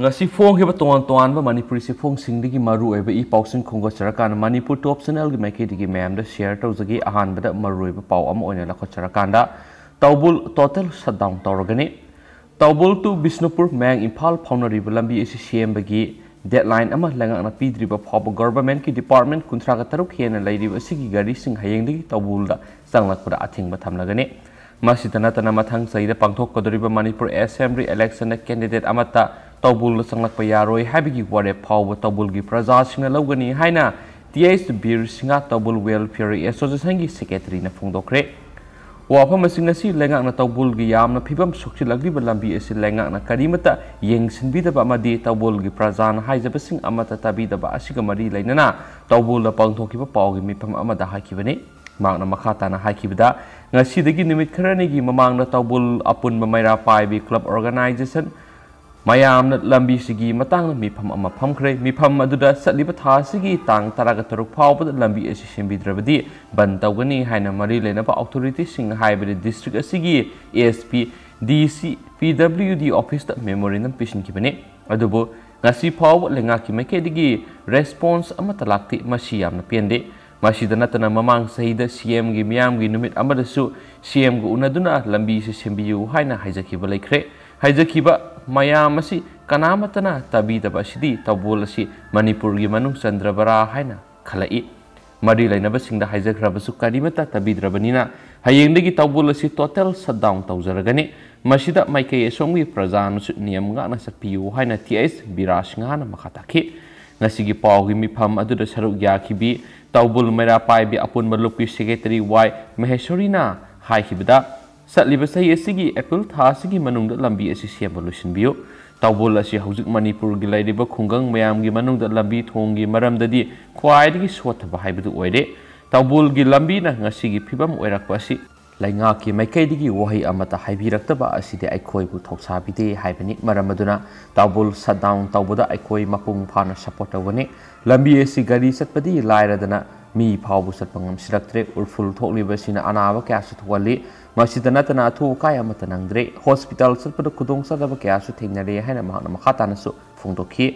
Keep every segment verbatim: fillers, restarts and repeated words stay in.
ꯉꯁꯤ ꯐꯣꯡꯈꯤꯕ ꯇꯣꯉꯥꯟ ꯇꯣꯉꯥꯟꯕ ꯃꯅꯤꯄꯨꯔꯤ ꯆꯦꯐꯣꯡꯁꯤꯡꯗꯒꯤ ꯃꯔꯨꯑꯣꯏꯕ ꯏ ꯄꯥꯎꯁꯤꯡ ꯈꯣꯝꯒꯠꯆꯔꯀꯥꯟꯗ ꯃꯅꯤꯄꯨꯔ ꯇꯣꯞ ꯆꯦꯅꯦꯜꯒꯤ ꯃꯥꯏꯀꯩꯗꯒꯤ ꯃꯌꯥꯝꯗ ꯁꯤꯌꯔ ꯇꯧꯖꯒꯦ꯫ ꯑꯍꯥꯟꯕꯗ ꯃꯔꯨꯑꯣꯏꯕ ꯄꯥꯎ ꯑꯃ ꯑꯣꯏꯅ ꯂꯧꯈꯠꯆꯔꯀꯥꯟꯗ, ꯇꯧꯕꯨꯜ ꯇꯣꯇꯦꯜ ꯁꯠꯗꯥꯎꯟ ꯇꯧꯔꯒꯅꯤ꯫ ꯇꯧꯕꯨꯜ ꯇꯨ ꯕꯤꯁꯅꯨꯄꯨꯔ ꯃꯌꯥꯡ ꯏꯝꯐꯥꯜ ꯐꯥꯎꯅꯔꯤꯕ ꯂꯝꯕꯤ ꯑꯁꯤ ꯁꯦꯝꯕꯒꯤ ꯗꯦꯗꯂꯥꯏꯟ ꯑꯃ ꯂꯩꯉꯥꯛꯅ ꯄꯤꯗ꯭ꯔꯤꯕ ꯐꯥꯎꯕ ꯒꯚꯔꯟꯃꯦꯟꯠꯀꯤ ꯗꯤꯄꯥꯔꯠꯃꯦꯟꯠ ꯀꯨꯟꯊ꯭ꯔꯥꯒ ꯇꯔꯨꯛ ꯍꯦꯟꯅ ꯂꯩꯔꯤꯕ ꯑꯁꯤꯒꯤ ꯒꯥꯔꯤꯁꯤꯡ ꯍꯌꯦꯡꯗꯒꯤ ꯇꯧꯕꯨꯜꯗ ꯆꯪꯂꯛꯄꯗ ꯑꯊꯤꯡꯕ ꯊꯝꯂꯒꯅꯤ꯫ ꯃꯁꯤꯇ ꯅꯠꯇꯅ, ꯃꯊꯪ ꯆꯍꯤꯗ ꯄꯥꯡꯊꯣꯛꯀꯗꯧꯔꯤꯕ ꯃꯅꯤꯄꯨꯔ ꯑꯦꯁꯦꯝꯕ꯭ꯂꯤ ꯏꯂꯦꯛꯁꯟꯗ ꯀꯦꯟꯗꯤꯗꯦꯠ ꯑꯃꯠꯇ ꯇꯧꯕꯨꯜꯗ ꯆꯪꯂꯛꯄ ꯌꯥꯔꯣꯏ ꯍꯥꯏꯕꯒꯤ ꯋꯥꯔꯦꯞ ꯐꯥꯎꯕ ꯇꯧꯕꯨꯜꯒꯤ ꯄ꯭ꯔꯖꯥꯁꯤꯡꯅ ꯂꯧꯒꯅꯤ ꯍꯥꯏꯅ ꯇꯤ ꯑꯩꯆ ꯕꯤꯔ ꯁꯤꯡꯍ ꯇꯧꯕꯨꯜ ꯋꯦꯜꯐꯤꯌꯔ ꯑꯦꯁꯣꯁꯤꯌꯦꯁꯟꯒꯤ ꯁꯦꯀ꯭ꯔꯦꯇꯔꯤꯅ ꯐꯣꯡꯗꯣꯛꯈ꯭ꯔꯦ꯫ ꯋꯥꯐꯝ ꯑꯁꯤꯡ ꯑꯁꯤ ꯂꯩꯉꯥꯛꯅ ꯇꯧꯕꯨꯜꯒꯤ ꯌꯥꯝꯅ ꯐꯤꯕꯝ ꯁꯣꯛꯆꯤꯜꯂꯛꯂꯤꯕ ꯂꯝꯕꯤ ꯑꯁꯤ ꯂꯩꯉꯥꯛꯅ ꯀꯔꯤꯃꯠꯇ ꯌꯦꯡꯁꯤꯟꯕꯤꯗꯕ ꯑꯃꯗꯤ ꯇꯧꯕꯨꯜꯒꯤ ꯄ꯭ꯔꯖꯥꯅ ꯍꯥꯏꯖꯕꯁꯤꯡ ꯑꯃꯠꯇ ꯇꯥꯕꯤꯗꯕ ꯑꯁꯤꯒ ꯃꯔꯤ ꯂꯩꯅꯅ ꯇꯧꯕꯨꯜꯗ ꯄꯥꯡꯊꯣꯛꯈꯤꯕ ꯄꯥꯎꯒꯤ ꯃꯤꯐꯝ ꯑꯃꯗ ꯍꯥꯏꯈꯤꯕꯅꯤ꯫ ꯃꯍꯥꯛꯅ ꯃꯈꯥ ꯇꯥꯅ ꯍꯥꯏꯈꯤꯕꯗ, ꯉꯁꯤꯗꯒꯤ ꯅꯨꯃꯤꯠ ꯈꯔꯅꯤꯒꯤ ꯃꯃꯥꯡꯗ ꯇꯧꯕꯨꯜ ꯑꯄꯨꯟꯕ ꯃꯩꯔꯥ ꯄꯥꯏꯕꯤ ꯀ꯭ꯂꯕ ꯑꯣꯔꯒꯅꯥꯏꯖꯦꯁꯟ ꯃꯌꯥꯝꯅ ꯂꯝꯕꯤꯁꯤꯒꯤ ꯃꯇꯥꯡꯗ ꯃꯤꯐꯝ ꯑꯃ ꯐꯝꯈ꯭ꯔꯦ꯫ ꯃꯤꯐꯝ ꯑꯗꯨꯗ ꯆꯠꯂꯤꯕ ꯊꯥ ꯑꯁꯤꯒꯤ ꯇꯥꯡ ꯇꯔꯥꯒ ꯇꯔꯨꯛ ꯐꯥꯎꯕꯗ ꯂꯝꯕꯤ ꯑꯁꯤ ꯁꯦꯝꯕꯤꯗ꯭ꯔꯕꯗꯤ ꯕꯟ ꯇꯧꯒꯅꯤ ꯍꯥꯏꯅ ꯃꯔꯤ ꯂꯩꯅꯕ ꯑꯣꯊꯣꯔꯤꯇꯤꯁꯤꯡ, ꯍꯥꯏꯕꯗꯤ ꯗꯤꯁꯇ꯭ꯔꯤꯛ ꯑꯁꯤꯒꯤ ꯑꯦꯁ ꯄꯤ, ꯗꯤ ꯁꯤ, ꯄꯤ ꯗꯕ꯭ꯂꯤꯎ ꯗꯤ ꯑꯣꯐꯤꯁꯇ ꯃꯦꯃꯣꯔꯦꯟꯗꯝ ꯄꯤꯁꯤꯟꯈꯤꯕꯅꯤ꯫ ꯑꯗꯨꯕꯨ ꯉꯁꯤ ꯐꯥꯎꯕ ꯂꯩꯉꯥꯛꯀꯤ ꯃꯥꯏꯀꯩꯗꯒꯤ ꯔꯦꯁꯄꯣꯟꯁ ꯑꯃꯠꯇ ꯂꯥꯛꯇꯦ꯫ ꯃꯁꯤ ꯌꯥꯝꯅ ꯄꯦꯟꯗꯦ꯫ ꯃꯁꯤꯗ ꯅꯠꯇꯅ, ꯃꯃꯥꯡ ꯆꯍꯤꯗ ꯁꯤ ꯑꯦꯝꯒꯤ ꯃꯤꯌꯥꯝꯒꯤ ꯅꯨꯃꯤꯠ ꯑꯃꯗꯁꯨ ꯁꯤ ꯑꯦꯝꯒ ꯎꯅꯗꯨꯅ ꯂꯝꯕꯤꯁꯤ ꯁꯦꯝꯕꯤꯌꯨ ꯍꯥꯏꯅ ꯍꯥꯏꯖꯈꯤꯕ ꯂꯩꯈ꯭ꯔꯦ꯫ ꯍꯥꯏꯖꯈꯤꯕ ꯃꯌꯥꯝ ꯑꯁꯤ ꯀꯅꯥꯃꯠꯇꯅ ꯇꯥꯕꯤꯗꯕ ꯑꯁꯤꯗꯤ ꯇꯧꯕꯨꯜ ꯑꯁꯤ ꯃꯅꯤꯄꯨꯔꯒꯤ ꯃꯅꯨꯡ ꯆꯟꯗ꯭ꯔꯕꯔꯥ ꯍꯥꯏꯅ ꯈꯜꯂꯛꯏ꯫ ꯃꯔꯤ ꯂꯩꯅꯕꯁꯤꯡꯗ ꯍꯥꯏꯖꯈ꯭ꯔꯕꯁꯨ ꯀꯔꯤꯃꯠꯇ ꯇꯥꯕꯤꯗ꯭ꯔꯕꯅꯤꯅ, ꯍꯌꯦꯡꯗꯒꯤ ꯇꯧꯕꯨꯜ ꯑꯁꯤ ꯇꯣꯇꯦꯜ ꯁꯠꯗꯥꯎꯟ ꯇꯧꯖꯔꯒꯅꯤ꯫ ꯃꯁꯤꯗ ꯃꯥꯏꯀꯩ ꯑꯁꯣꯝꯒꯤ ꯄ꯭ꯔꯖꯥꯅꯁꯨ ꯅꯤꯌꯝ ꯉꯥꯛꯅ ꯆꯠꯄꯤꯌꯨ ꯍꯥꯏꯅ ꯇꯤ ꯑꯩꯆ ꯕꯤꯔꯥꯖ ꯁꯤꯡꯍꯅ ꯃꯈꯥ ꯇꯥꯈꯤ꯫ ꯉꯁꯤꯒꯤ ꯄꯥꯎꯒꯤ ꯃꯤꯐꯝ ꯑꯗꯨꯗ ꯁꯔꯨꯛ ꯌꯥꯈꯤꯕꯤ ꯇꯧꯕꯨꯜ ꯃꯩꯔꯥ ꯄꯥꯏꯕꯤ ꯑꯄꯨꯟꯕ ꯂꯨꯞꯀꯤ ꯁꯦꯀ꯭ꯔꯦꯇꯔꯤ ꯋꯥꯏ ꯃꯍꯦꯁꯣꯔꯤꯅ ꯍꯥꯏꯈꯤꯕꯗ, ꯆꯠꯂꯤꯕ ꯆꯍꯤ ꯑꯁꯤꯒꯤ ꯑꯦꯄ꯭ꯔꯤꯜ ꯊꯥ ꯑꯁꯤꯒꯤ ꯃꯅꯨꯡꯗ ꯂꯝꯕꯤ ꯑꯁꯤ ꯁꯦꯝꯕ ꯂꯣꯏꯁꯤꯟꯕꯤꯌꯨ꯫ ꯇꯧꯕꯨꯜ ꯑꯁꯤ ꯍꯧꯖꯤꯛ ꯃꯅꯤꯄꯨꯔꯒꯤ ꯂꯩꯔꯤꯕ ꯈꯨꯡꯒꯪ ꯃꯌꯥꯝꯒꯤ ꯃꯅꯨꯡꯗ ꯂꯝꯕꯤ ꯊꯣꯡꯒꯤ ꯃꯔꯝꯗꯗꯤ ꯈ꯭ꯋꯥꯏꯗꯒꯤ ꯁꯣꯠꯊꯕ ꯍꯥꯏꯕꯗꯨ ꯑꯣꯏꯔꯦ꯫ ꯇꯧꯕꯨꯜꯒꯤ ꯂꯝꯕꯤꯅ ꯉꯁꯤꯒꯤ ꯐꯤꯕꯝ ꯑꯣꯏꯔꯛꯄ ꯑꯁꯤ ꯂꯩꯉꯥꯛꯀꯤ ꯃꯥꯏꯀꯩꯗꯒꯤ ꯋꯥꯍꯩ ꯑꯃꯠꯇ ꯍꯥꯏꯕꯤꯔꯛꯇꯕ ꯑꯁꯤꯗꯤ ꯑꯩꯈꯣꯏꯕꯨ ꯊꯧꯁꯥꯕꯤꯗꯦ ꯍꯥꯏꯕꯅꯤ꯫ ꯃꯔꯝ ꯑꯗꯨꯅ ꯇꯧꯕꯨꯜ ꯁꯠꯗꯥꯎꯟ ꯇꯧꯕꯗ ꯑꯩꯈꯣꯏ ꯃꯄꯨꯡ ꯐꯥꯅ ꯁꯄꯣꯔꯠ ꯇꯧꯒꯅꯤ꯫ ꯂꯝꯕꯤ ꯑꯁꯤ ꯒꯥꯔꯤ ꯆꯠꯄꯗꯤ ꯂꯥꯏꯔꯗꯅ ꯃꯤ ꯐꯥꯎꯕ ꯆꯠꯄ ꯉꯝꯁꯤꯜꯂꯛꯇ꯭ꯔꯦ꯫ ꯎꯔꯐꯨꯜ ꯊꯣꯛꯂꯤꯕ ꯑꯁꯤꯅ ꯑꯅꯥꯕ ꯀꯌꯥꯁꯨ ꯊꯣꯛꯍꯜꯂꯤ꯫ ꯃꯁꯤꯗ ꯅꯠꯇꯅ ꯑꯊꯨ ꯑꯀꯥꯏ ꯑꯃꯠꯇ ꯅꯪꯗ꯭ꯔꯦ꯫ ꯍꯣꯁꯄꯤꯇꯥꯜ ꯆꯠꯄꯗ ꯈꯨꯗꯣꯡꯆꯥꯗꯕ ꯀꯌꯥꯁꯨ ꯊꯦꯡꯅꯔꯦ ꯍꯥꯏꯅ ꯃꯍꯥꯛꯅ ꯃꯈꯥ ꯇꯥꯅꯁꯨ ꯐꯣꯡꯗꯣꯛꯈꯤ꯫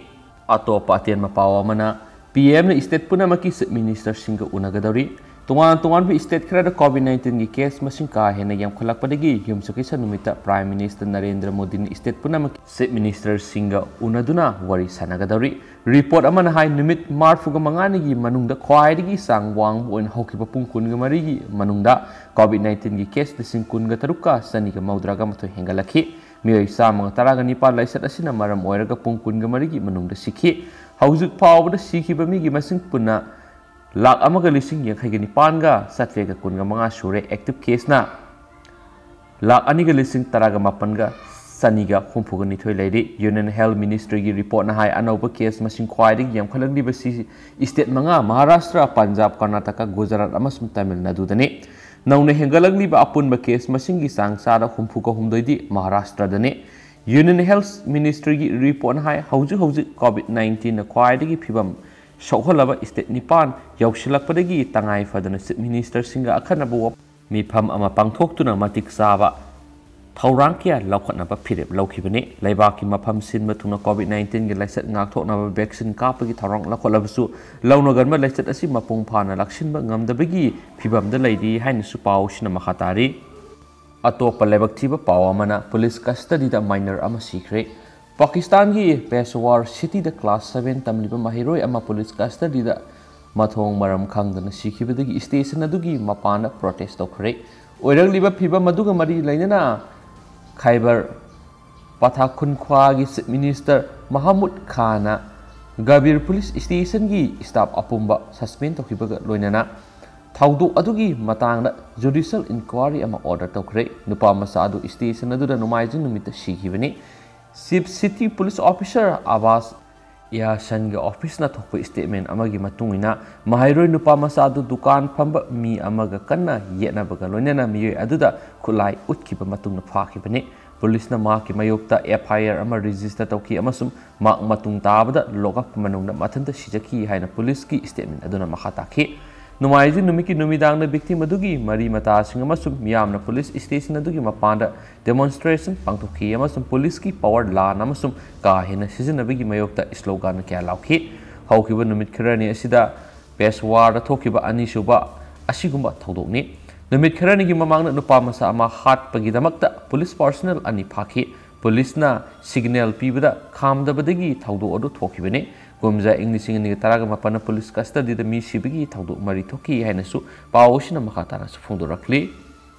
ꯑꯇꯣꯞꯄ ꯑꯇꯦꯟꯕ ꯄꯥꯎ ꯑꯃꯅ, ꯄꯤ ꯑꯦꯝꯅ ꯁ꯭ꯇꯦꯠ ꯄꯨꯝꯅꯃꯛꯀꯤ ꯆꯤꯐ ꯃꯤꯅꯤꯁꯇꯔꯁꯤꯡꯒ ꯎꯅꯒꯗꯧꯔꯤ꯫ ꯇꯣꯉꯥꯟ ꯇꯣꯉꯥꯟꯕ ꯁ꯭ꯇꯦꯠ ꯈꯔꯗ ꯀꯣꯚꯤꯗ ꯅꯥꯏꯟꯇꯤꯟꯒꯤ ꯀꯦꯁ ꯃꯁꯤꯡ ꯀꯥ ꯍꯦꯟꯅ ꯌꯥꯝꯈꯠꯂꯛꯄꯗꯒꯤ ꯌꯨꯝꯁꯀꯩꯁ ꯅꯨꯃꯤꯠꯇ ꯄ꯭ꯔꯥꯏꯝ ꯃꯤꯅꯤꯁꯇꯔ ꯅꯔꯦꯟꯗ꯭ꯔ ꯃꯣꯗꯤꯅ ꯁ꯭ꯇꯦꯠ ꯄꯨꯝꯅꯃꯛꯀꯤ ꯆꯤꯐ ꯃꯤꯅꯤꯁꯇꯔꯁꯤꯡꯒ ꯎꯅꯗꯨꯅ ꯋꯥꯔꯤ ꯁꯥꯟꯅꯒꯗꯧꯔꯤ꯫ ꯔꯤꯄꯣꯔꯠ ꯑꯃꯅ ꯍꯥꯏ, ꯅꯨꯃꯤꯠ ꯃꯔꯤꯐꯨꯒ ꯃꯉꯥꯅꯤꯒꯤ ꯃꯅꯨꯡꯗ ꯈ꯭ꯋꯥꯏꯗꯒꯤ ꯆꯥꯡ ꯋꯥꯡꯕ ꯑꯣꯏꯅ ꯍꯧꯈꯤꯕ ꯄꯨꯡ ꯀꯨꯟꯒ ꯃꯔꯤꯒꯤ ꯃꯅꯨꯡꯗ ꯀꯣꯚꯤꯗ ꯅꯥꯏꯟꯇꯤꯟꯒꯤ ꯀꯦꯁ ꯂꯤꯁꯤꯡ ꯀꯨꯟꯒ ꯇꯔꯨꯛꯀ ꯆꯅꯤꯒ ꯃꯧꯗ꯭ꯔꯥꯒ ꯃꯥꯊꯣꯏ ꯍꯦꯟꯒꯠꯂꯛꯈꯤ꯫ ꯃꯤꯑꯣꯏ ꯆꯥꯝꯃꯒ ꯇꯔꯥꯒ ꯅꯤꯄꯥꯟ ꯂꯥꯏꯆꯠ ꯑꯁꯤꯅ ꯃꯔꯝ ꯑꯣꯏꯔꯒ ꯄꯨꯡ ꯀꯨꯟꯒ ꯃꯔꯤꯒꯤ ꯃꯅꯨꯡꯗ ꯁꯤꯈꯤ꯫ ꯍꯧꯖꯤꯛ ꯐꯥꯎꯕꯗ ꯁꯤꯈꯤꯕ ꯃꯤꯒꯤ ꯃꯁꯤꯡ ꯄꯨꯟꯅ ꯂꯥꯈ ꯑꯃꯒ ꯂꯤꯁꯤꯡ ꯌꯥꯡꯈꯩꯒ ꯅꯤꯄꯥꯟꯒ ꯆꯥꯇ꯭ꯔꯦꯠꯀ ꯀꯨꯟꯒ ꯃꯉꯥ ꯁꯨꯔꯦ꯫ ꯑꯦꯛꯇꯤꯚ ꯀꯦꯁꯅ ꯂꯥꯈ ꯑꯅꯤꯒ ꯂꯤꯁꯤꯡ ꯇꯔꯥꯒ ꯃꯥꯄꯟꯒ ꯆꯅꯤꯒ ꯍꯨꯝꯐꯨꯒ ꯅꯤꯊꯣꯏ ꯂꯩꯔꯤ꯫ ꯌꯨꯅꯤꯌꯟ ꯍꯦꯜꯊ ꯃꯤꯅꯤꯁꯇ꯭ꯔꯤꯒꯤ ꯔꯤꯄꯣꯔꯠꯅ ꯍꯥꯏ, ꯑꯅꯧꯕ ꯀꯦꯁ ꯃꯁꯤꯡ ꯈ꯭ꯋꯥꯏꯗꯒꯤ ꯌꯥꯝꯈꯠꯂꯛꯂꯤꯕꯁꯤ ꯁ꯭ꯇꯦꯠ ꯃꯉꯥ, ꯃꯍꯥꯔꯥꯁꯇ꯭ꯔ, ꯄꯟꯖꯥꯕ, ꯀꯔꯅꯥꯇꯀꯥ, ꯒꯨꯖꯔꯥꯠ ꯑꯃꯁꯨꯡ ꯇꯥꯃꯤꯜ ꯅꯥꯗꯨꯗꯅꯤ꯫ ꯅꯧꯅ ꯍꯦꯟꯒꯠꯂꯛꯂꯤꯕ ꯑꯄꯨꯟꯕ ꯀꯦꯁ ꯃꯁꯤꯡꯒꯤ ꯆꯥꯡ ꯆꯥꯗ ꯍꯨꯝꯐꯨꯒ ꯍꯨꯝꯗꯣꯏꯗꯤ ꯃꯍꯥꯔꯥꯁꯇ꯭ꯔꯗꯅꯤ꯫ ꯌꯨꯅꯤꯌꯟ ꯍꯦꯜꯊ ꯃꯤꯅꯤꯁꯇ꯭ꯔꯤꯒꯤ ꯔꯤꯄꯣꯔꯠꯅ ꯍꯥꯏ, ꯍꯧꯖꯤꯛ ꯍꯧꯖꯤꯛ ꯀꯣꯚꯤꯗ ꯅꯥꯏꯟꯇꯤꯟꯅ ꯈ꯭ꯋꯥꯏꯗꯒꯤ ꯐꯤꯕꯝ ꯁꯣꯛꯍꯜꯂꯕ ꯁ꯭ꯇꯦꯠ ꯅꯤꯄꯥꯟ ꯌꯧꯁꯤꯜꯂꯛꯄꯗꯒꯤ ꯇꯉꯥꯏ ꯐꯗꯅ ꯆꯤꯐ ꯃꯤꯅꯤꯁꯇꯔꯁꯤꯡꯒ ꯑꯈꯟꯅꯕ ꯋꯥ-, ꯃꯤꯐꯝ ꯑꯃ ꯄꯥꯡꯊꯣꯛꯇꯨꯅ ꯃꯇꯤꯛ ꯆꯥꯕ ꯊꯧꯔꯥꯡ ꯀꯌꯥ ꯂꯧꯈꯠꯅꯕ ꯐꯤꯔꯦꯞ ꯂꯧꯈꯤꯕꯅꯤ꯫ ꯂꯩꯕꯥꯛꯀꯤ ꯃꯐꯝ ꯁꯤꯟꯕ ꯊꯨꯡꯅ ꯀꯣꯚꯤꯗ ꯅꯥꯏꯟꯇꯤꯟꯒꯤ ꯂꯥꯏꯆꯠ ꯉꯥꯛꯊꯣꯛꯅꯕ ꯚꯦꯛꯁꯤꯟ ꯀꯥꯞꯄꯒꯤ ꯊꯧꯔꯥꯡ ꯂꯧꯈꯠꯂꯕꯁꯨ, ꯂꯧꯅꯒꯟꯕ ꯂꯥꯏꯆꯠ ꯑꯁꯤ ꯃꯄꯨꯡ ꯐꯥꯅ ꯂꯥꯛꯁꯤꯟꯕ ꯉꯝꯗꯕꯒꯤ ꯐꯤꯕꯝꯗ ꯂꯩꯔꯤ ꯍꯥꯏꯅꯁꯨ ꯄꯥꯎꯁꯤꯅ ꯃꯈꯥ ꯇꯥꯔꯤ꯫ ꯑꯇꯣꯞꯄ ꯂꯥꯏꯕꯛ ꯊꯤꯕ ꯄꯥꯎ ꯑꯃꯅ, ꯄꯨꯂꯤꯁ ꯀꯁꯇꯗꯤꯗ ꯃꯥꯏꯅꯔ ꯑꯃ ꯁꯤꯈ꯭ꯔꯦ꯫ ꯄꯥꯀꯤꯁꯇꯥꯟꯒꯤ ꯄꯦꯁꯋꯥꯔ ꯁꯤꯇꯤꯗ ꯀ꯭ꯂꯥꯁ ꯁꯚꯦꯟ ꯇꯝꯂꯤꯕ ꯃꯍꯩꯔꯣꯏ ꯑꯃ ꯄꯨꯂꯤꯁ ꯀꯁꯇꯗꯤꯗ ꯃꯊꯣꯡ ꯃꯔꯝ ꯈꯪꯗꯅ ꯁꯤꯈꯤꯕꯗꯒꯤ ꯁ꯭ꯇꯦꯁꯟ ꯑꯗꯨꯒꯤ ꯃꯄꯥꯟꯗ ꯄ꯭ꯔꯣꯇꯦꯁ ꯇꯧꯈ꯭ꯔꯦ꯫ ꯑꯣꯏꯔꯛꯂꯤꯕ ꯐꯤꯕꯝ ꯑꯗꯨꯒ ꯃꯔꯤ ꯂꯩꯅꯅ ꯈꯥꯏꯕꯔ ꯄꯊꯥꯈꯨꯟꯈ꯭ꯋꯥꯒꯤ ꯆꯤꯐ ꯃꯤꯅꯤꯁꯇꯔ ꯃꯍꯃꯨꯗ ꯈꯥꯟꯅ ꯒꯕꯤꯔ ꯄꯨꯂꯤꯁ ꯁ꯭ꯇꯦꯁꯟꯒꯤ ꯁ꯭ꯇꯥꯐ ꯑꯄꯨꯝꯕ ꯁꯁꯄꯦꯟ ꯇꯧꯈꯤꯕꯒ ꯂꯣꯏꯅꯅ ꯊꯧꯗꯣꯛ ꯑꯗꯨꯒꯤ ꯃꯇꯥꯡꯗ ꯖꯨꯗꯤꯁꯤꯌꯦꯜ ꯏꯟꯀ꯭ꯋꯥꯔꯤ ꯑꯃ ꯑꯣꯔꯗꯔ ꯇꯧꯈ꯭ꯔꯦ꯫ ꯅꯨꯄꯥ ꯃꯆꯥ ꯑꯗꯨ ꯁ꯭ꯇꯦꯁꯟ ꯑꯗꯨꯗ ꯅꯣꯡꯃꯥꯏꯖꯤꯡ ꯅꯨꯃꯤꯠꯇ ꯁꯤꯈꯤꯕꯅꯤ꯫ ꯆꯤꯐ ꯁꯤꯇꯤ ꯄꯨꯂꯤꯁ ꯑꯣꯐꯤꯁꯔ ꯑꯕꯥꯁ ꯏꯌꯥꯁꯟꯒꯤ ꯑꯣꯐꯤꯁꯅ ꯊꯣꯛꯄ ꯁ꯭ꯇꯦꯠꯃꯦꯟ ꯑꯃꯒꯤ ꯃꯇꯨꯡ ꯏꯟꯅ, ꯃꯍꯩꯔꯣꯏ ꯅꯨꯄꯥ ꯃꯆꯥ ꯑꯗꯨ ꯗꯨꯀꯥꯟ ꯐꯝꯕ ꯃꯤ ꯑꯃꯒ ꯀꯟꯅ ꯌꯦꯠꯅꯕꯒ ꯂꯣꯏꯅꯅ ꯃꯤꯑꯣꯏ ꯑꯗꯨꯗ ꯈꯨꯠꯂꯥꯏ ꯎꯠꯈꯤꯕ ꯃꯇꯨꯡꯗ ꯐꯥꯈꯤꯕꯅꯤ꯫ ꯄꯨꯂꯤꯁꯅ ꯃꯍꯥꯛꯀꯤ ꯃꯥꯌꯣꯛꯇ ꯑꯦꯐ ꯑꯥꯏ ꯑꯥꯔ ꯑꯃ ꯔꯦꯖꯤꯁꯇꯔ ꯇꯧꯈꯤ ꯑꯃꯁꯨꯡ ꯃꯍꯥꯛ ꯃꯇꯨꯡ ꯇꯥꯕꯗ ꯂꯣꯛꯑꯞꯀꯤ ꯃꯅꯨꯡꯗ ꯃꯊꯟꯇ ꯁꯤꯖꯈꯤ ꯍꯥꯏꯅ ꯄꯨꯂꯤꯁꯀꯤ ꯁ꯭ꯇꯦꯠꯃꯦꯟ ꯑꯗꯨꯅ ꯃꯈꯥ ꯇꯥꯈꯤ꯫ ꯅꯣꯡꯃꯥꯏꯖꯤꯡ ꯅꯨꯃꯤꯠꯀꯤ ꯅꯨꯃꯤꯗꯥꯡꯗ victim ꯑꯗꯨꯒꯤ ꯃꯔꯤ ꯃꯇꯥꯁꯤꯡ ꯑꯃꯁꯨꯡ ꯃꯤꯌꯥꯝꯅ police station ꯑꯗꯨꯒꯤ ꯃꯄꯥꯟꯗ demonstration ꯄꯥꯡꯊꯣꯛꯈꯤ ꯑꯃꯁꯨꯡ policeꯀꯤ power ꯂꯥꯟ ꯑꯃꯁꯨꯡ ꯀꯥ ꯍꯦꯟꯅ ꯁꯤꯖꯤꯟꯅꯕꯒꯤ ꯃꯥꯌꯣꯛꯇ slogan ꯀꯌꯥ ꯂꯥꯎꯈꯤ꯫ ꯍꯧꯈꯤꯕ ꯅꯨꯃꯤꯠ ꯈꯔꯅꯤ ꯑꯁꯤꯗ ꯄꯦꯁꯋꯥꯔꯗ ꯊꯣꯛꯈꯤꯕ ꯑꯅꯤꯁꯨꯕ ꯑꯁꯤꯒꯨꯝꯕ ꯊꯧꯗꯣꯛꯅꯤ꯫ ꯅꯨꯃꯤꯠ ꯈꯔꯅꯤꯒꯤ ꯃꯃꯥꯡꯗ ꯅꯨꯄꯥ ꯃꯆꯥ ꯑꯃ ꯍꯥꯠꯄꯒꯤꯗꯃꯛꯇ police personnel ꯑꯅꯤ ꯐꯥꯈꯤ꯫ Policeꯅ signal ꯄꯤꯕꯗ ꯈꯥꯝꯗꯕꯗꯒꯤ ꯊꯧꯗꯣꯛ ꯑꯗꯨ ꯊꯣꯛꯈꯤꯕꯅꯤ꯫ ꯀꯨꯝꯖꯥ ꯏꯪ ꯂꯤꯁꯤꯡ ꯑꯅꯤꯒ ꯇꯔꯥꯒ ꯃꯥꯄꯟꯗ police custodyꯗ ꯃꯤ ꯁꯤꯕꯒꯤ ꯊꯧꯗꯣꯛ ꯃꯔꯤ ꯊꯣꯛꯈꯤ ꯍꯥꯏꯅꯁꯨ ꯄꯥꯎ ꯑꯁꯤꯅ ꯃꯈꯥ ꯇꯥꯅꯁꯨ ꯐꯣꯡꯗꯣꯔꯛꯂꯤ꯫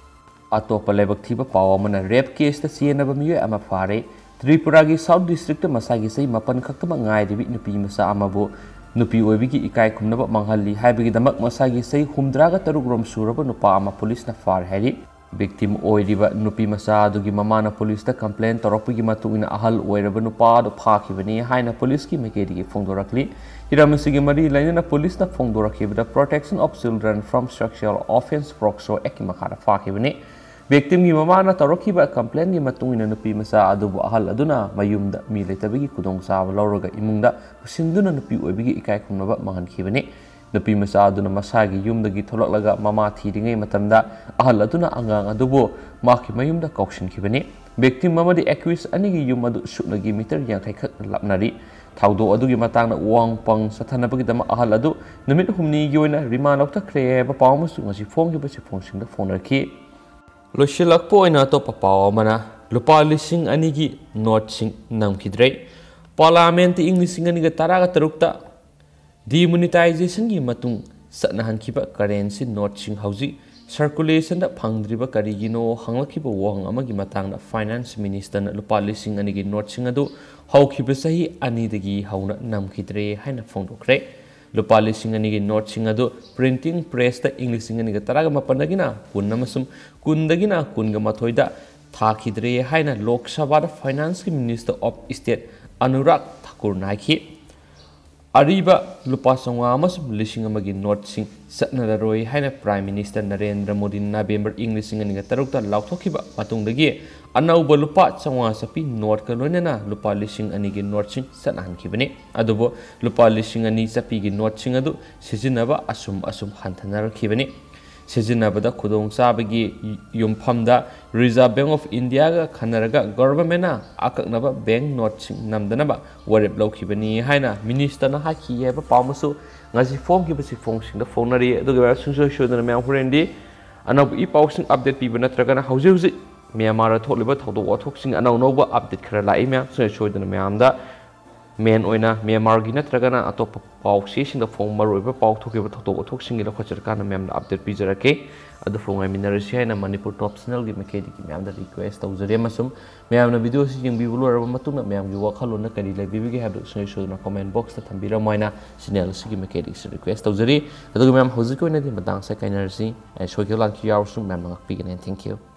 ꯑꯇꯣꯞꯄ ꯂꯥꯏꯕꯛ ꯊꯤꯕ ꯄꯥꯎ ꯑꯃꯅ rape caseꯇ ꯆꯦꯟꯅꯕ ꯃꯤꯑꯣꯏ ꯑꯃ ꯐꯥꯔꯦ꯫ ꯇ꯭ꯔꯤꯄꯨꯔꯥꯒꯤ South Districtꯇ ꯃꯁꯥꯒꯤ ꯆꯍꯤ ꯃꯥꯄꯟ ꯈꯛꯇꯃꯛ ꯉꯥꯏꯔꯤꯕꯤ ꯅꯨꯄꯤ ꯃꯆꯥ ꯑꯃꯕꯨ ꯅꯨꯄꯤ ꯑꯣꯏꯕꯒꯤ ꯏꯀꯥꯏ ꯈꯨꯝꯅꯕ ꯃꯥꯡꯍꯜꯂꯤ ꯍꯥꯏꯕꯒꯤꯗꯃꯛ ꯃꯁꯥꯒꯤ ꯆꯍꯤ ꯍꯨꯝꯗ꯭ꯔꯥꯒ ꯇꯔꯨꯛ ꯔꯣꯝ ꯁꯨꯔꯕ ꯅꯨꯄꯥ ꯑꯃ policeꯅ ꯐꯥꯔꯦ ꯍꯥꯏꯔꯤ꯫ Victim ꯑꯣꯏꯔꯤꯕ ꯅꯨꯄꯤ ꯃꯆꯥ ꯑꯗꯨꯒꯤ ꯃꯃꯥꯅ policeꯇ complain ꯇꯧꯔꯛꯄꯒꯤ ꯃꯇꯨꯡ ꯏꯟꯅ ꯑꯍꯜ ꯑꯣꯏꯔꯕ ꯅꯨꯄꯥ ꯑꯗꯨ ꯐꯥꯈꯤꯕꯅꯤ ꯍꯥꯏꯅ policeꯀꯤ ꯃꯥꯏꯀꯩꯗꯒꯤ ꯐꯣꯡꯗꯣꯔꯛꯂꯤ꯫ ꯍꯤꯔꯝ ꯑꯁꯤꯒꯤ ꯃꯔꯤ ꯂꯩꯅꯅ policeꯅ ꯐꯣꯡꯗꯣꯔꯛꯈꯤꯕꯗ Protection of Children from Sexual Offence POCSO Actꯀꯤ ꯃꯈꯥꯗ ꯐꯥꯈꯤꯕꯅꯤ꯫ Victimꯒꯤ ꯃꯃꯥꯅ ꯇꯧꯔꯛꯈꯤꯕ complainꯒꯤ ꯃꯇꯨꯡ ꯏꯟꯅ ꯅꯨꯄꯤ ꯃꯆꯥ ꯑꯗꯨꯕꯨ ꯑꯍꯜ ꯑꯗꯨꯅ ꯃꯌꯨꯝꯗ ꯃꯤ ꯂꯩꯇꯕꯒꯤ ꯈꯨꯗꯣꯡꯆꯥꯕ ꯂꯧꯔꯒ ꯏꯃꯨꯡꯗ ꯄꯨꯁꯤꯟꯗꯨꯅ ꯅꯨꯄꯤ ꯑꯣꯏꯕꯒꯤ ꯏꯀꯥꯏ ꯈꯨꯝꯅꯕ ꯃꯥꯡꯍꯟꯈꯤꯕꯅꯤ꯫ ꯅꯨꯄꯤ ꯃꯆꯥ ꯑꯗꯨꯅ ꯃꯁꯥꯒꯤ ꯌꯨꯝꯗꯒꯤ ꯊꯣꯛꯂꯛꯂꯒ ꯃꯃꯥ ꯊꯤꯔꯤꯉꯩ ꯃꯇꯝꯗ ꯑꯍꯜ ꯑꯗꯨꯅ ꯑꯉꯥꯡ ꯑꯗꯨꯕꯨ ꯃꯍꯥꯛꯀꯤ ꯃꯌꯨꯝꯗ ꯀꯧꯁꯤꯟꯈꯤꯕꯅꯤ꯫ Victim ꯑꯃꯗꯤ accused ꯑꯅꯤꯒꯤ ꯌꯨꯝ ꯑꯗꯨ ꯁꯨꯞꯅꯒꯤ meter ꯌꯥꯡꯈꯩ ꯈꯛ ꯂꯥꯞꯅꯔꯤ꯫ ꯊꯧꯗꯣꯛ ꯑꯗꯨꯒꯤ ꯃꯇꯥꯡꯗ ꯋꯥꯍꯪ ꯄꯥꯎꯈꯨꯝ ꯆꯠꯊꯅꯕꯒꯤꯗꯃꯛ ꯑꯍꯜ ꯑꯗꯨ ꯅꯨꯃꯤꯠ ꯍꯨꯝꯅꯤꯒꯤ ꯑꯣꯏꯅ remand ꯂꯧꯊꯈ꯭ꯔꯦ ꯍꯥꯏꯕ ꯄꯥꯎ ꯑꯃꯁꯨ ꯉꯁꯤ ꯐꯣꯡꯈꯤꯕ ꯆꯦꯐꯣꯡꯁꯤꯡꯗ ꯐꯣꯡꯅꯔꯛꯈꯤ꯫ ꯂꯣꯏꯁꯤꯜꯂꯛꯄ ꯑꯣꯏꯅ ꯑꯇꯣꯞꯄ ꯄꯥꯎ ꯑꯃꯅ ꯂꯨꯄꯥ ꯂꯤꯁꯤꯡ ꯑꯅꯤꯒꯤ noteꯁꯤꯡ ꯅꯝꯈꯤꯗ꯭ꯔꯦ꯫ Parliamentꯇ ꯏꯪ ꯂꯤꯁꯤꯡ ꯑꯅꯤꯒ ꯇꯔꯥꯒ ꯇꯔꯨꯛꯇ demonetizationꯒꯤ ꯃꯇꯨꯡ ꯆꯠꯅꯍꯟꯈꯤꯕ currency noteꯁꯤꯡ ꯍꯧꯖꯤꯛ circulationꯗ ꯐꯪꯗ꯭ꯔꯤꯕ ꯀꯔꯤꯒꯤꯅꯣ ꯍꯪꯂꯛꯈꯤꯕ ꯋꯥꯍꯪ ꯑꯃꯒꯤ ꯃꯇꯥꯡꯗ Finance Ministerꯅ ꯂꯨꯄꯥ ꯂꯤꯁꯤꯡ ꯑꯅꯤꯒꯤ noteꯁꯤꯡ ꯑꯗꯨ ꯍꯧꯈꯤꯕ ꯆꯍꯤ ꯑꯅꯤꯗꯒꯤ ꯍꯧꯅ ꯅꯝꯈꯤꯗ꯭ꯔꯦ ꯍꯥꯏꯅ ꯐꯣꯡꯗꯣꯛꯈ꯭ꯔꯦ꯫ ꯂꯨꯄꯥ ꯂꯤꯁꯤꯡ ꯑꯅꯤꯒꯤ noteꯁꯤꯡ ꯑꯗꯨ printing pressꯇ ꯏꯪ ꯂꯤꯁꯤꯡ ꯑꯅꯤꯒ ꯇꯔꯥꯒ ꯃꯥꯄꯟꯗꯒꯤꯅ ꯀꯨꯟ ꯑꯃꯁꯨꯡ ꯀꯨꯟꯗꯒꯤꯅ ꯀꯨꯟꯒ ꯃꯥꯊꯣꯏꯗ ꯊꯥꯈꯤꯗ꯭ꯔꯦ ꯍꯥꯏꯅ Lok Sabhaꯗ Financeꯀꯤ Minister of State Anurag Thakurꯅ ꯍꯥꯏꯈꯤ꯫ ꯑꯔꯤꯕ ꯂꯨꯄꯥ ꯆꯥꯝꯃꯉꯥ ꯑꯃꯁꯨꯡ ꯂꯤꯁꯤꯡ ꯑꯃꯒꯤ ꯅꯣꯠꯁꯤꯡ ꯆꯠꯅꯔꯔꯣꯏ ꯍꯥꯏꯅ Prime Minister ꯅꯔꯦꯟꯗ꯭ꯔ ꯃꯣꯗꯤꯅ ꯅꯕꯦꯝꯕꯔ ꯏꯪ ꯂꯤꯁꯤꯡ ꯑꯅꯤꯒ ꯇꯔꯨꯛꯇ ꯂꯥꯎꯊꯣꯛꯈꯤꯕ ꯃꯇꯨꯡꯗꯒꯤ, ꯑꯅꯧꯕ ꯂꯨꯄꯥ ꯆꯥꯝꯃꯉꯥ ꯆꯠꯄꯤ ꯅꯣꯠꯀ ꯂꯣꯏꯅꯅ ꯂꯨꯄꯥ ꯂꯤꯁꯤꯡ ꯑꯅꯤꯒꯤ ꯅꯣꯠꯁꯤꯡ ꯆꯠꯅꯍꯟꯈꯤꯕꯅꯤ꯫ ꯑꯗꯨꯕꯨ ꯂꯨꯄꯥ ꯂꯤꯁꯤꯡ ꯑꯅꯤ ꯆꯠꯄꯤꯒꯤ ꯅꯣꯠꯁꯤꯡ ꯑꯗꯨ ꯁꯤꯖꯤꯟꯅꯕ ꯑꯁꯨꯝ ꯑꯁꯨꯝ ꯍꯟꯊꯅꯔꯛꯈꯤꯕꯅꯤ꯫ ꯁꯤꯖꯤꯟꯅꯕꯗ ꯈꯨꯗꯣꯡꯆꯥꯕꯒꯤ ꯌꯨꯝꯐꯝꯗ Reserve Bank of Indiaꯒ ꯈꯟꯅꯔꯒ governmentꯅ ꯑꯀꯛꯅꯕ bank noteꯁꯤꯡ ꯅꯝꯗꯅꯕ ꯋꯥꯔꯦꯞ ꯂꯧꯈꯤꯕꯅꯤ ꯍꯥꯏꯅ ministerꯅ ꯍꯥꯏꯈꯤ ꯍꯥꯏꯕ ꯄꯥꯎ ꯑꯃꯁꯨ ꯉꯁꯤ ꯐꯣꯡꯈꯤꯕ ꯆꯦꯐꯣꯡꯁꯤꯡꯗ ꯐꯣꯡꯅꯔꯤ꯫ ꯑꯗꯨꯒ ꯁꯨꯡꯁꯣꯏ ꯁꯣꯏꯗꯅ ꯃꯌꯥꯝ ꯍꯣꯔꯦꯟꯗꯤ ꯑꯅꯧꯕ ꯏ ꯄꯥꯎꯁꯤꯡ update ꯄꯤꯕ ꯅꯠꯇ꯭ꯔꯒꯅ ꯍꯧꯖꯤꯛ ꯍꯧꯖꯤꯛ ꯃ꯭ꯌꯥꯟꯃꯥꯔꯗ ꯊꯣꯛꯂꯤꯕ ꯊꯧꯗꯣꯛ ꯋꯥꯊꯣꯛꯁꯤꯡ ꯑꯅꯧ ꯑꯅꯧꯕ update ꯈꯔ ꯂꯥꯛꯏ ꯃꯌꯥꯝ, ꯁꯨꯡꯁꯣꯏ ꯁꯣꯏꯗꯅ ꯃꯌꯥꯝꯗ main ꯑꯣꯏꯅ ꯃ꯭ꯌꯥꯟꯃꯥꯔꯒꯤ ꯅꯠꯇ꯭ꯔꯒꯅ ꯑꯇꯣꯞꯄ ꯄꯥꯎ ꯆꯦꯁꯤꯡꯗ ꯐꯣꯡ ꯃꯔꯨꯑꯣꯏꯕ ꯄꯥꯎ ꯊꯣꯛꯈꯤꯕ ꯊꯧꯗꯣꯛ ꯋꯥꯊꯣꯛꯁꯤꯡꯒꯤ ꯂꯧꯈꯠꯆꯔꯀꯥꯟꯗ ꯃꯌꯥꯝꯗ update ꯄꯤꯖꯔꯛꯀꯦ꯫ ꯑꯗꯨꯕꯨ ꯉꯥꯏꯃꯤꯟꯅꯔꯁꯤ ꯍꯥꯏꯅ ꯃꯅꯤꯄꯨꯔ Top Channelꯒꯤ ꯃꯥꯏꯀꯩꯗꯒꯤ ꯃꯌꯥꯝꯗ request ꯇꯧꯖꯔꯤ, ꯑꯃꯁꯨꯡ ꯃꯌꯥꯝꯅ video ꯑꯁꯤ ꯌꯦꯡꯕꯤꯕ ꯂꯣꯏꯔꯕ ꯃꯇꯨꯡꯗ ꯃꯌꯥꯝꯒꯤ ꯋꯥꯈꯜꯂꯣꯟꯅ ꯀꯔꯤ ꯂꯩꯕꯤꯕꯒꯦ ꯍꯥꯏꯕꯗꯨ ꯁꯨꯡꯁꯣꯏ ꯁꯣꯏꯗꯅ comment boxꯇ ꯊꯝꯕꯤꯔꯝꯃꯣ ꯍꯥꯏꯅ channel ꯑꯁꯤꯒꯤ ꯃꯥꯏꯀꯩꯗꯒꯤꯁꯨ request ꯇꯧꯖꯔꯤ꯫ ꯑꯗꯨꯒ ꯃꯌꯥꯝ ꯍꯧꯖꯤꯛꯀꯤ ꯑꯣꯏꯅꯗꯤ ꯃꯇꯥꯡ ꯑꯁꯤꯗ ꯀꯥꯏꯅꯔꯁꯤ꯫ ꯑꯩ ꯁꯣꯏꯈꯤꯕ ꯂꯥꯟꯈꯤꯕ ꯌꯥꯎꯔꯁꯨ ꯃꯌꯥꯝꯅ ꯉꯥꯛꯄꯤꯒꯅꯤ꯫ Thank you꯫